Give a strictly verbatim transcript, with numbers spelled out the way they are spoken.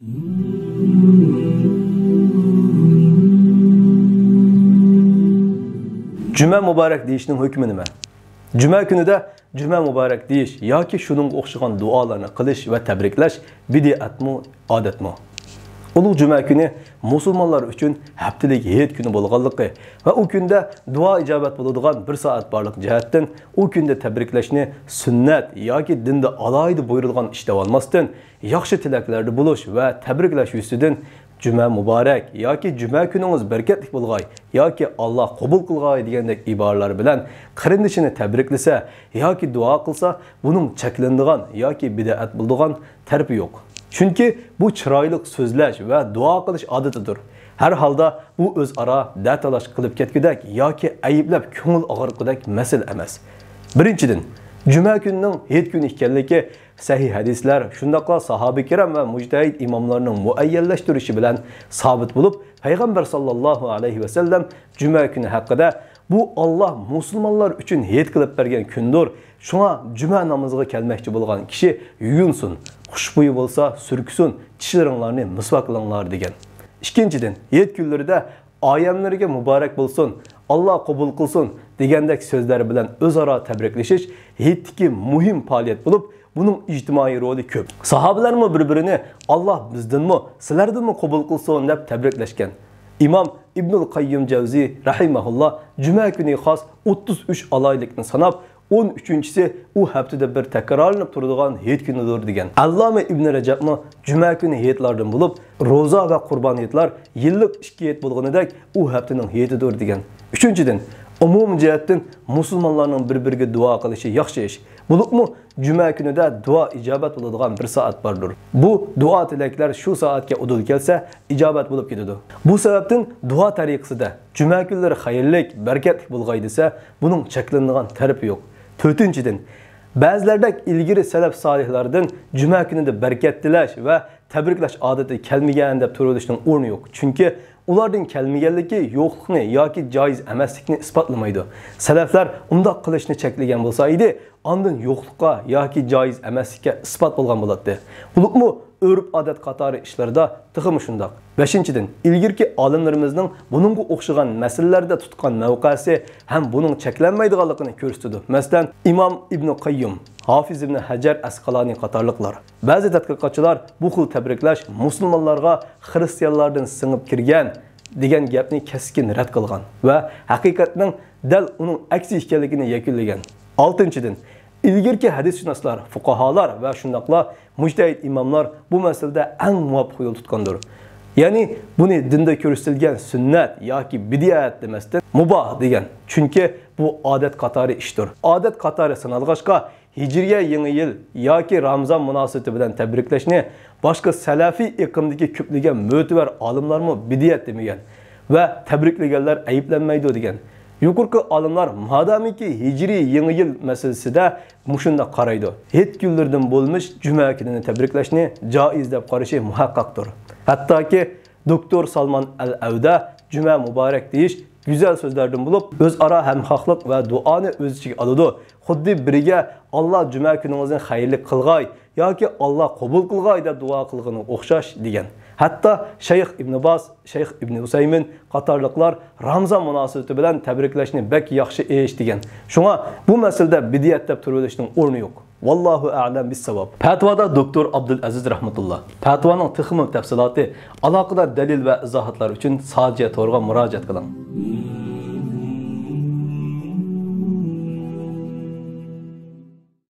جۈمە مۇبارەك دېيىشنىڭ ھۆكمى نېمە؟ جۈمە كۈنىدە جۈمە مۇبارەك دېيىش ياكى شۇنىڭغا ئوخشىغان دۇئالارنى قىلىش ۋە تەبرىكلەش بىدئەتمۇ، ئادەتمۇ؟ ئۇلۇغ جۈمە كۈنى مۇسۇلمانلار ئۈچۈن ھەپتىلىك ھېيت كۈنى بولغانلىقى ۋە ئۇ كۈندە دۇئا ئىجابەت بولىدىغان بىر سائەت بارلىق جەھەتتىن، ئۇ كۈندە تەبرىكلەشنى سۈننەت ياكى دىندا ئالاھىدە بۇيرۇلغان ئىش دەۋالماستىن، ياخشى تىلەكلەردە بولۇش ۋە تەبرىكلەش يۈزىسىدىن «جۈمە مۇبارەك» ياكى «جۈمە كۈنىڭىز بەرىكەتلىك بولغاي» ياكى «ئاللا قوبۇل قىلغاي» دېگەندەك ئىبارىلەر بىلەن قېرىندىشىنى تەبرىكلىسە ياكى دۇئا قىلسا، بۇنىڭ چەكلىنىدىغان ياكى بىدئەت بولىدىغان تەرىپى يوق. چۈنكى بۇ چىرايلىق سۆزلەش ۋە دۇئا قىلىش ئادىتىدۇر. ھەر ھالدا بۇ ئۆزئارا دەتالاش قىلىپ كەتكۈدەك ياكى ئەيىبلەپ كۆڭۈل ئاغرىتقۇدەك مەسىلە ئەمەس. بىرىنچىدىن، جۈمە كۈنىنىڭ ھېيت كۈنى ئىكەنلىكى سەھىھ ھەدىسلەر، شۇنداقلا ساھابە كىرام ۋە مۇجتەھىد ئىماملارنىڭ مۇئەييەنلەشتۈرۈشى بىلەن سابىت بولۇپ، پەيغەمبەر ساللاللاھۇ ئەلەيھى ۋەسەللەم جۈمە كۈنى ھەققىدە، «بۇ، ئاللا مۇسۇلمانلار ئۈچۈن ھېيت قىلىپ بەرگەن كۈندۇر، شۇڭا جۈمە نامىزىغا كەلمەكچى بولغان كىشى يۇيۇنسۇن، خۇشبۇيى بولسا سۈركىسۇن، چىشلىرىڭلارنى مىسۋاك قىلىڭلار» دېگەن. ئىككىنچىدىن، ھېيت كۈنلىرىدە «ئايەملىرىگە مۇبارەك بولسۇن، ئاللا قوبۇل قىلسۇن» دېگەندەك سۆزلەر بىلەن ئۆزئارا تەبرىكلىشىش ھېيتتىكى مۇھىم پائالىيەت بولۇپ، بۇنىڭ ئىجتىمائىي رولى كۆپ. ساھابىلەرمۇ بىر-بىرىنى «ئاللا بىزدىنمۇ، سىلەردىنمۇ قوبۇل قىلسۇن» دەپ تەبرىكلەشكەن. ئىمام ئىبنۇل قەييىم جەۋزى رەھىمەھۇللا جۈمە كۈنى خاس ئوتتۇز ئۈچ ئالاھىدىلىكنى ساناپ، ئون ئۈچىنچىسى ئۇ ھەپتىدە بىر تەكرارلىنىپ تۇرىدىغان ھېيت كۈنىدۇر دېگەن. ئەللامە ئىبنى رەجەبمۇ جۈمە كۈنى ھېيتلاردىن بولۇپ، روزا ۋە قۇربان ھېيتلار يىللىق ئىككى ھېيت بولغىنىدەك ئۇ ھەپتىنىڭ ھېيتىدۇر دېگەن. ئۈچىنچىدىن، ئومۇمىي جەھەتتىن مۇسۇلمانلارنىڭ بىر-بىرىگە دۇئا قىلىشى ياخشى ئىش. بولۇپمۇ جۈمە كۈنىدە دۇئا ئىجابەت بولىدىغان بىر سائەت باردۇر. بۇ دۇئا تىلەكلەر شۇ سائەتكە ئۇدۇل كەلسە، ئىجابەت بولۇپ كېتىدۇ. بۇ سەۋەبتىن دۇئا تەرىقىسىدە «جۈمە كۈنلىرى خەيرلىك، بەرىكەتلىك بولغاي» دېسە، بۇنىڭ چەكلىنىدىغان تەرىپى يوق. تۆتىنچىدىن، بەزىلەردەك ئىلگىرى سەلەف سالىھلاردىن جۈمە كۈنىدە بەرىكەت تىلەش ۋە تەبرىكلەش ئادىتى كەلمىگەن دەپ تۇرۇۋېلىشنىڭ ئورنى يوق. چۈنكى ئۇلاردىن كەلمىگەنلىكى يوقلۇقنى ياكى جايىز ئەمەسلىكنى ئىسپاتلىمايدۇ. سەلەفلەر ئۇنداق قىلىشنى چەكلىگەن بولسا ئىدى، ئاندىن يوقلۇققا ياكى جايىز ئەمەسلىككە ئىسپات بولغان بولاتتى. بولۇپمۇ ئۆرپ-ئادەت قاتارى ئىشلىرىدا تېخىمۇ شۇنداق. بەشىنچىدىن، ئىلگىرىكى ئالىملىرىمىزنىڭ بۇنىڭغا ئوخشىغان مەسىلىلەردە تۇتقان مەۋقەسى ھەم بۇنىڭ چەكلەنمەيدىغانلىقىنى كۆرسىتىدۇ. مەسىلەن، ئىمام ئىبنى قەييۇم، ھافىز ئىبنى ھەجەر ئەسقالانى قاتارلىقلار. بەزى تەتقىقاتچىلار بۇ خىل تەبرىكلەش مۇسۇلمانلارغا خىرىستىيانلاردىن سىڭىپ كىرگەن دېگەن گەپنى كەسكىن رەت قىلغان ۋە ھەقىقەتنىڭ دەل ئۇنىڭ ئەكسى ئىكەنلىكىنى يەكۈنلىگەن. ئالتىنچىدىن، ئىلگىرىكى ھەدىسشۇناسلار، فۇقاھالار ۋە شۇنداقلا مۇجتەھىد ئىماملار بۇ مەسىلىدە ئەڭ مۇۋاپىق يول تۇتقاندۇر. يەنى بۇنى دىندا كۆرسىتىلگەن سۈننەت ياكى بىدئەت دېمەستىن، مۇباھ دېگەن. چۈنكى بۇ ئادەت قاتارى ئىشتۇر. ئادەت قاتارى سانالغاچقا، ھىجرىيە يېڭى يىل ياكى رامىزان مۇناسىۋىتى بىلەن تەبرىكلەشنى باشقا سەلەفىي ئېقىمدىكى كۆپلىگەن مۆتىۋەر ئالىملارمۇ بىدئەت دېمىگەن ۋە تەبرىكلىگەنلەر ئەيىبلەنمەيدۇ دېگەن. يۇقىرىقى ئالىملار مادامىكى ھىجرىي يېڭى يىل مەسىلىسىدە مۇشۇنداق قارايدۇ، ھېيت كۈنلىرىدىن بولمىش جۈمە كۈنىنى تەبرىكلەشنى جائىز دەپ قارىشى مۇھەققەقتۇر. ھەتتاكى دوكتور سالمان ئەل ئەۋدە جۈمە مۇبارەك دېيىش گۈزەل سۆزلەردىن بولۇپ، ئۆزئارا ھەمخاھلىق ۋە دۇئانى ئۆز ئىچىگە ئالىدۇ. خۇددى بىرىگە «ئاللا جۈمە كۈنىڭىزنى خەيرلىك قىلغاي» ياكى «ئاللا قوبۇل قىلغاي» دەپ دۇئا قىلغىنىغا ئوخشاش دېگەن. ھەتتا شەيخ ئىبنى باز، شەيخ ئىبنى ئۇسەيمىن قاتارلىقلار رامىزان مۇناسىۋىتى بىلەن تەبرىكلەشنى بەك ياخشى ئىش دېگەن. شۇڭا بۇ مەسىلىدە بىدئەت دەپ تۇرۇۋېلىشنىڭ ئورنى يوق. ۋاللاھۇ ئەئلەم بىسساۋاب. پەتىۋادا دوكتور ئابدۇلئەزىز رەھمەتۇللا. پەتىۋانىڭ تېخىمۇ تەپسىلاتى، ئالاقىدار دەلىل ۋە ئىزاھاتلار ئۈچۈن ساجىيە تورىغا مۇراجىئەت قىلىڭ.